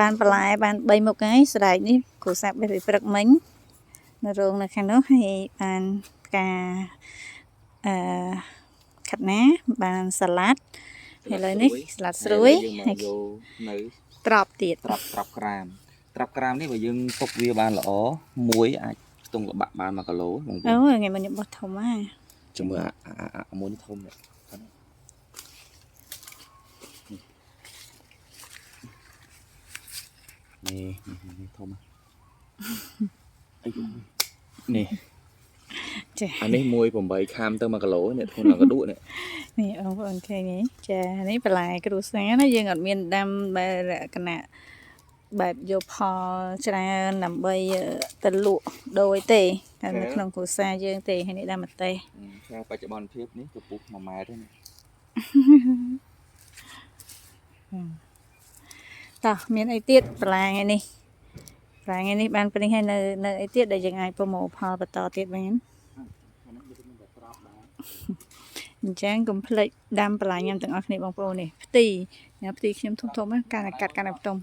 បានបន្លែបាន3មុខហើយស្រែកនេះគ្រូសាប់បេះពីព្រឹកមិញនៅរោងនៅខាងនោះហើយបានផ្កាអឺខាត់ណាបានសាឡាត់ហើយឥឡូវនេះស្លាត់ស្រួយ យើង ហើយ មកយកនៅ ត្រប់ទៀត ត្រាប់ត្រាប់ក្រាមត្រាប់ក្រាមនេះបើយើងទុកវាបានល្អមួយអាចខ្ទង់ល្បាក់បាន1គីឡូបងប្អូ អូ ន ថ្ងៃមុនខ្ញុំបោះធំហ่า ចាំមើលអាអាអាមួយនេះធំនេះនេះនេះធំអីនេះ ចា អានេះ1.8ខាំទៅ1គីឡូនេះធ្ងន់ឡើងកដួកនេះ នេះបងប្អូនឃើញទេចានេះបន្លែគ្រួសារណាយើងអត់មានដាំបែបលក្ខណៈបែបយកផលច្រើនដើម្បីទៅលក់ដោយទេតែនៅក្នុងគ្រួសារយើងទេហើយនេះដាំម្ទេស ខែបច្ចុប្បន្នភាពនេះកម្ពស់1ម៉ែត្រទេនេះ តោះមានអីទៀតបន្លែថ្ងៃនេះបន្លែថ្ងៃនេះបានព្រិញហើយនៅនៅអីទៀតដែលយើងអាចប្រមូលផលបន្តទៀតបានអញ្ចឹងកុំភ្លេចដាំបន្លែញ៉ាំទាំងអស់គ្នាបងប្អូននេះផ្ទីញ៉ាំផ្ទីខ្ញុំធំធំណាកាន់តែកាត់កាន់តែផ្ទុំ